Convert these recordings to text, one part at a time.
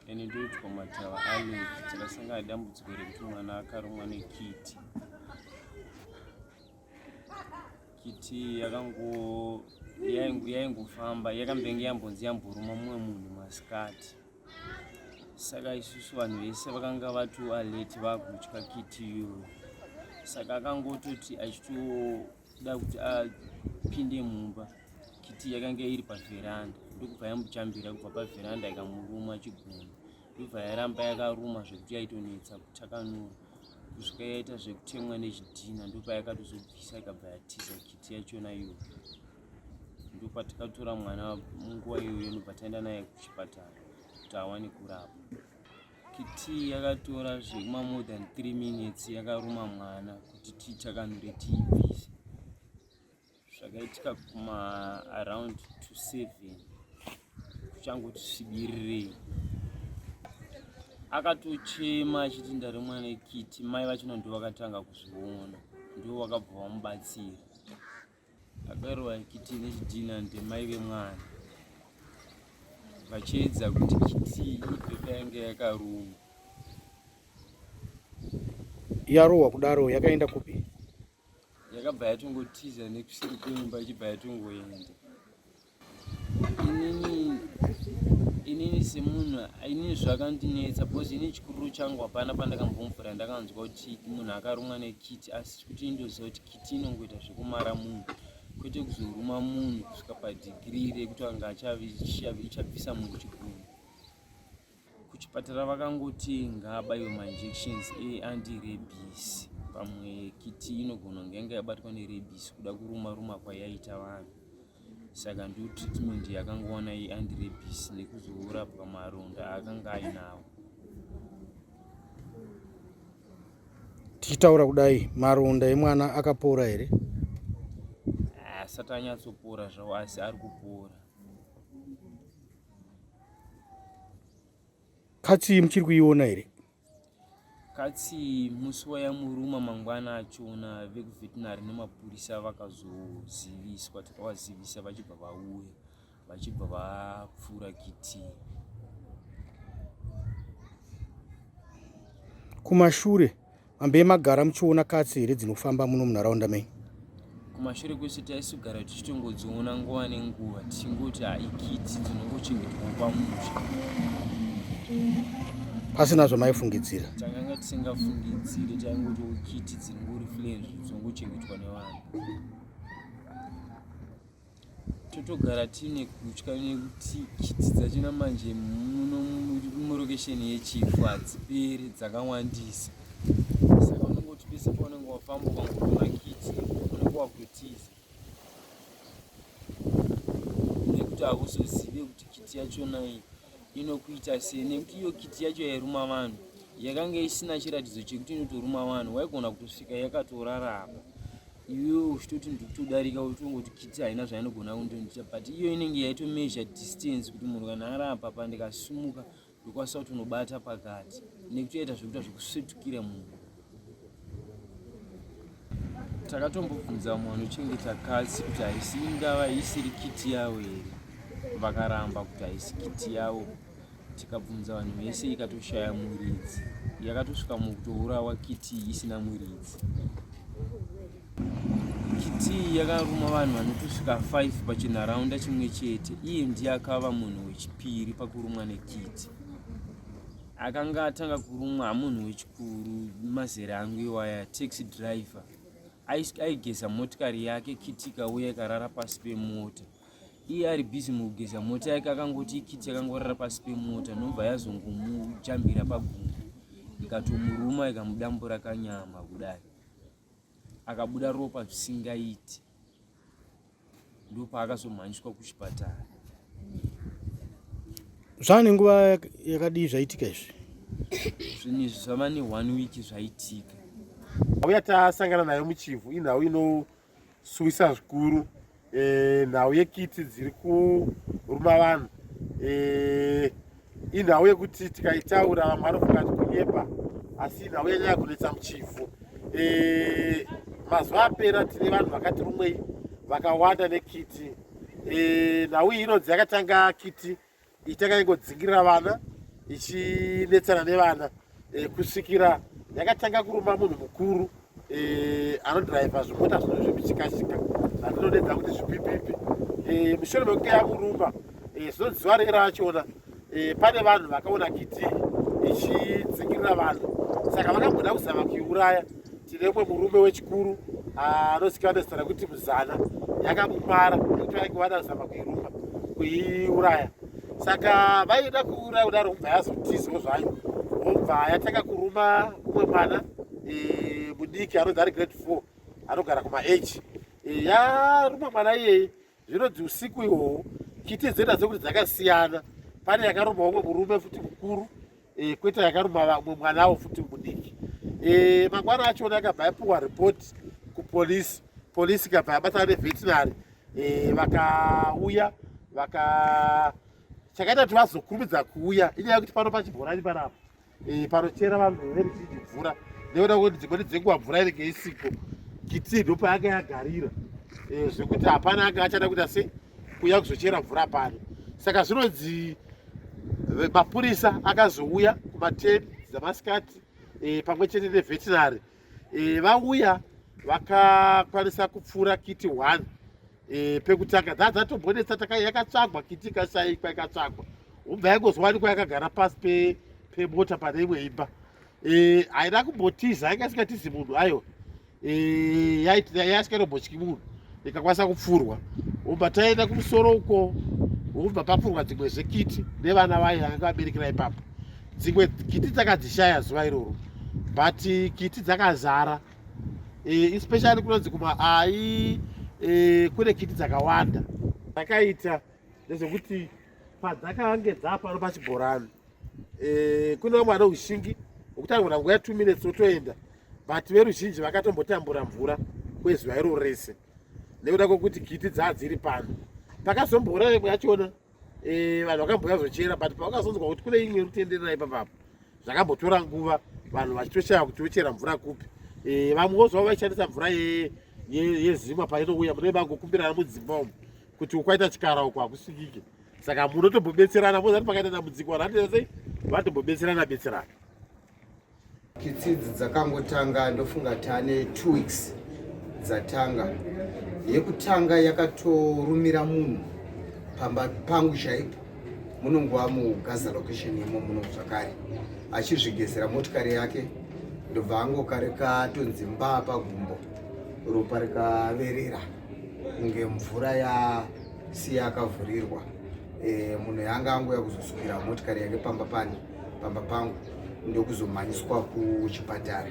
Ini ndoitwa Matava Alec. Takasangana dambudziko rekuti mwana akarumwa nekiti. Kiti yakango yaingofamba yakambenge yambonzi yamboruma mumwe munhu masikati. Saka isusu vanhu vese vakanga vatu alert vakutya kiti iyoyo. Saka akangototi achitoda kuti apinde mumba kiti yakanga iri pavheranda ndokubva yamuchambira kubva pavheranda ikamuruma chigunwe ndobva yaramba yakaruma zvekuti yaitonetsa kutakanura kusvika yaita zvekutemwa nechidhina ndopayakatozobvisa ikabva yatiza kiti yachona iyoyo ndopatikatora mwana munguva iyoyo ndobva taenda naye kuchipatara kuti awane kurapwa kiti yakatora zvekuma more than 3 minutes yakaruma mwana kuti tiitakanure tiibvise Zvakaitika kuma around to 7 kuchangoti svibirirei. Akatochema achiti ndarumwa nekiti, mai vachona ndivo vakatanga kuzviona, ndivo vakabva vamubatsira. Akarova kiti nechidhina ndemai vemwana vachiedza kuti kiti ibve payange yakaruma. Yarohwa kudaro yakaenda kupi? Yakabva yatongotiza nekuseri kwemba ichibva yatongoenda. Inini inini semunhu inini zvakandinetsa because ini chikururu changu hapana pandakambomvura ndakanzwa kuti munhu akarumwa nekiti asi kuti indoziva kuti kiti inongoita zvekumara munhu kwete kuzoruma munhu kusvika padhigiri rekuti anga ichabvisa munhu chigunwe. Kuchipatara vakangoti ngaabaiwe mainjections eanti-rabies pamwe kiti inogona kunge yanga yabatwa nerabies kuda kuruma ruma kwayaita vanhu saka ndiyo treatment yakangowana yeanti-rabies nekuzorapwa maronda aakanga ainawo. Tichitaura kudai maronda emwana akapora here? Asati anyatsopora zvawo asi ari kupora. Katsi muchiri kuiona here? Katsi musi wayamuruma mangwana achona vekuvetinary nemapurisa vakazoziviswa takavazivisa vachibva vauya vachibva vapfuura kiti. Kumashure Mambe magara muchiona katsi here dzinofamba muno munharaunda menyu? Kumashure kwese taisogara tichitongodziona nguva nenguva tichingoti haikiti dzinongochengetwa pamusha. Pasina zvamaifungidzira? Takanga tisingafungidzire, taingoti kiti dzinongori flames dzinongochengetwa nevanhu. Totogara tiine kutya nekuti kiti dzachona manje muno murokesheni yechifu hadziperi dzakawandisa saka unongoti pese paunenge wafamba ukangoona kiti unenge wakutotiza nekuti hauzozive kuti kiti yachona iyi inokuita sei nekuti iyo kiti yacho yairuma vanhu yakanga isina chiratidzo chekuti inotoruma vanhu waigona kutosvika yakatorarapa iwewe uchitoti ndikutodarika utongoti kiti haina zvainogona kundondiita but iyo inenge yaitomeasure distance kuti munhu kana arapa pa ndikasumuka ndokwanisa kuti unobata pakati nekuti yaita zvekuita zvekusvetukira munhu takatombobvunza mumwe anochengeta katsi kuti haisi ingava isiri kiti yavo here vakaramba kuti haisi kiti yavo tikabvunza vanhu vese ikatoshaya muridzi yakatosvika mukutourawa kiti isina muridzi kiti yakaruma vanhu vanotosvika 5 pachinharaunda chimwe chete iye ndiye akava munhu wechipiri pakurumwa nekiti akanga atanga kurumwa munhu wechikuru mazera angu iwaya taxi driver aigeza motikari yake kiti ikauya ikarara pasi pemota iye ari busy mukugeza mota yake akangoti ikiti yakangorara pasi pemota nobva yazongomujambira pagumbo ikatomuruma ikamudambura kanyama kudai akabuda ropa zvisingaiti ndopaakazomhanyiswa kuchipatara zvane nguva yakadii zvaitika izvi zvinhu izvi zvava ne one week zvaitika nhau yatasangana nayo muchivhu inhau inosuwisa zvikuru e, nhau yekiti dziri kuruma vanhu e, inhau yekuti tikaitaura vamwe vanofunga kuti kunyepa asi inhau yanyanya kunetsa muchivhu e, mazuva apera tine vanhu vakati rumwei vakawanda nekiti e, nhau iyi inonzi yakatanga kiti itanga ingodzingirira vana ichinetsana nevana e, kusvikira yakatanga kuruma munhu mukuru e, anodhiraivha zvimota zvino zvemichikashika zvatinodedza kuti zvipipipi e, mushure mekunge yamuruma e, zvinonzi zuva rei rachona e, pane vanhu vakaona kiti ichidzingirira vanhu saka vakamboda kuzama kuiuraya tine umwe murume wechikuru anozikanwa nezita rekuti muzana yakamumara nekuti vainge vada kuzama kuiruma kuiuraya saka vaida kuuraya kudaro kubva yazotizawo zvayo obva yatanga kuruma umwe mwana e, mudiki anonzi ari grade four anogara kuma h e, yaruma mwana iyeye zvinonzi usiku ihwohwo kiti dzoita sekuti dzakasiyana pane yakaruma umwe murume futi mukuru e, kwete yakaruma umwe mwanawo futi mudiki e, mangwana achona yakabva yapiwa report kupolisi polisi ikabva yabatana nevetinary e, vakauya vaka chakaita kuti vazokurumidza kuuya inyaya yekuti pano pachibhorani panapa e, panochera vanhu veruzhinji mvura nekuda kwekuti dzimweni dzenguva mvura inenge isiko kiti ndopayanga yagarira e, zvekuti hapana anga achada kuita sei kuuya kuzochera mvura pano saka zvinonzi mapurisa akazouya kuma10 dzamasikati e, pamwe chete nevetinary e, vauya vakakwanisa kupfuura kiti 1 e, pekutanga dza dzatombonetsa yakatsvagwa kiti ikashaikwa ikatsvagwa ubva yangozowanikwa yakagara pasi pemota pane imwe imba e, haina kumbotiza yanga isingatizi munhu aiwa e, yaisingatombotyi munhu ikakwanisa kupfurwa ubva taenda kumusoro uko ubva papfurwa dzimwe zvekiti nevana vayo vanga vaberekera ipapo dzimwe kiti dzakadzishaya zuva iroro but kiti dzakazara e, especially kunonzi kuma ai e, kune kiti dzakawanda dzakaita ndezvekuti padzakange dzapano pachibhorani e, kune vamwe vane ushingi hwekuti anogona nguva ya2 minutes otoenda but veruzhinji vakatombotambura mvura kwezuva iro rese nekuda kwekuti kiti dzaa dziri pano pakazomboura imwe yachona e, vanhu vakambouya zochera but pavakazonzwa kuti kune imwe iri ipapapo zvakambotora nguva vanhu vachitoshaya kuti vochera mvura kupi e, vamwewo zvavo vaishandisa mvura yezimwa painouya mune vangokumbirana mudzimba umu kuti ukwaita chikara uko hakusvikike saka munotombobetserana mozati pakaita dambudziko vanhu vatoita sei vatombobetserana betserana Kitsi idzi dzakangotanga ndofunga tane two weeks dzatanga. Yekutanga yakatorumira munhu pamba pangu chaipo munongova mugaza location imo muno zvakare achizvigezera motikari yake ndobva angokareka tonzi mbaa pagumbo ropa rikaverera kunge mvura yasiya akavhurirwa e, munhu yanga angouya kuzosukira motikari yake pamba pani pamba pangu ndokuzomhanyiswa kuchipatara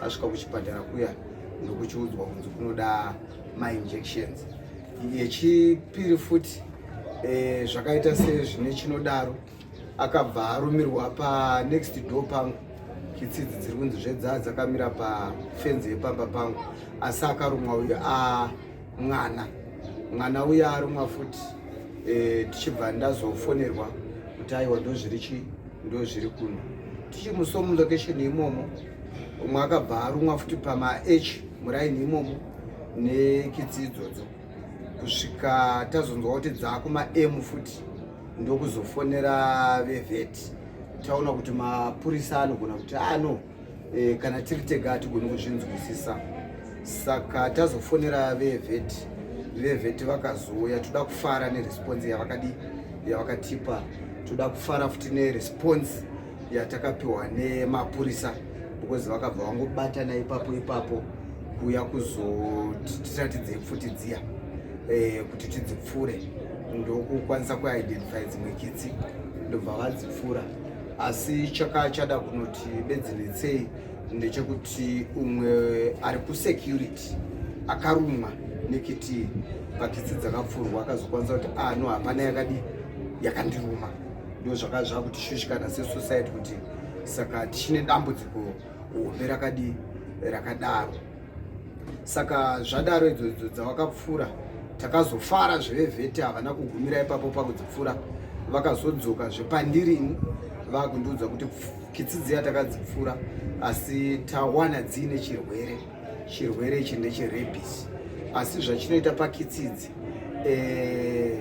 asvika kuchipatara kuya ndokuchiudzwa kunzi kunoda mainjections yechipiri futi e, zvakaita sezvine chinodaro akabva arumirwa panext door pangu kitsidzi dziri kunzi zvedzaa dzakamira pafenzi yepamba pangu asi akarumwa uyu a mwana mwana uya arumwa futi e, tichibva ndazofonerwa kuti aiwa ndozviri chi ndozviri kuno tichimuso mulocation imomo umwe akabva arumwa futi pama h muraini imomo nekitsi idzodzo kusvika tazonzwa kuti dzaakuma m futi ndokuzofonera vevheti taona kuti mapurisa anogona kuti ano ah, e, kana tiri tega hatigoni kuzvinzwisisa saka tazofonera vevheti vevheti vakazouya toda kufara neresponse yavakadi yavakatipa toda kufara futi neresponse yatakapiwa nemapurisa because vakabva vangobatana ipapo ipapo kuuya kuzotiratidze pfuti dziya e, kuti tidzipfure ndokukwanisa kuidentify dzimwe kitsi ndobva vadzipfura asi chakachada kunoti bedzi netsei ndechekuti umwe ari kusecurity akarumwa nekiti pakitsi dzakapfurwa akazokwanisa kuti ah no hapana yakadi yakandiruma ndo zvaka zvakutishushikana sesociety kuti saka tichine dambudziko hombe rakadii rakadaro saka zvadaro idzo idzo dzavakapfura takazofara zvevevheti havana kugumira ipapo pakudzipfura vakazodzoka zvepandirini vakundiudza kuti kitsi dziya takadzipfura asi tawana dziine chirwere chirwere ichi ndecherebis asi zvachinoita pakitsi idzi eh,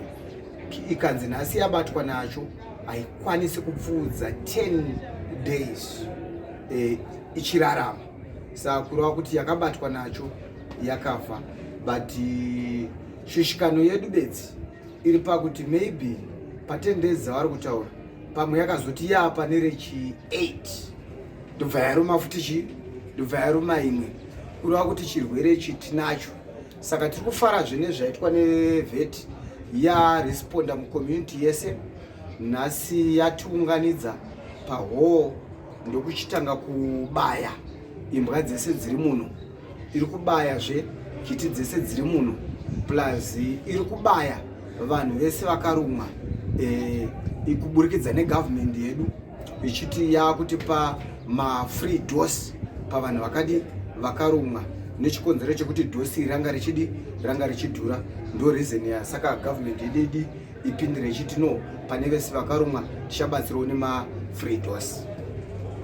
ikanzi nhasi yabatwa nacho haikwanisi kupfuudza 10 days e, ichirarama saka kureva kuti yakabatwa nacho yakafa but eh, shushikano yedu bedzi iri pakuti maybe pa 10 days dzavari kutaura pamwe yakazoti yapa nerechi 8 ndobva yaruma futi chi ndobva yaruma imwe kureva kuti chirwere ichi tinacho saka tiri kufarazve nezvaitwa nevet yaresponda mucommunity yese nhasi yatiunganidza pahall ndokuchitanga kubaya imbwa dzese dziri muno iri kubaya zve kiti dzese dziri muno plus iri kubaya vanhu vese vakarumwa e, kuburikidza negovernment yedu ichiti yakutipa mafree dose pavanhu vakadi vakarumwa nechikonzero chekuti dhosi ranga richidi ranga richidhura ndo reason yasaka government yedu idi ipindire ichiti no pane vese vakarumwa tichabatsirawo nemafree dose.